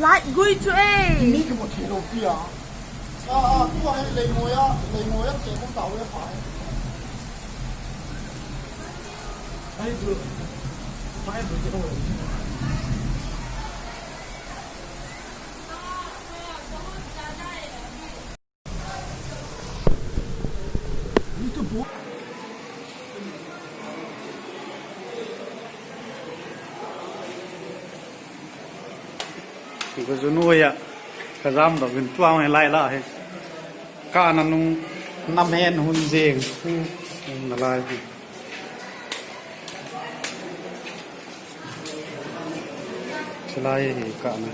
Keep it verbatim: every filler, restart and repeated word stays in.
Light gui chu e. Mi ka mo thei lo pi a. A, a, tu a hei lei mo ya, lei mo ya che mo ta we pa. Ai tu. Pai tu che ko. Ka jun uia, ka jam doh vin tuang lai la he. Ka na nung nam hen hun jeng. Hun na lai he. Chulai hi ka na.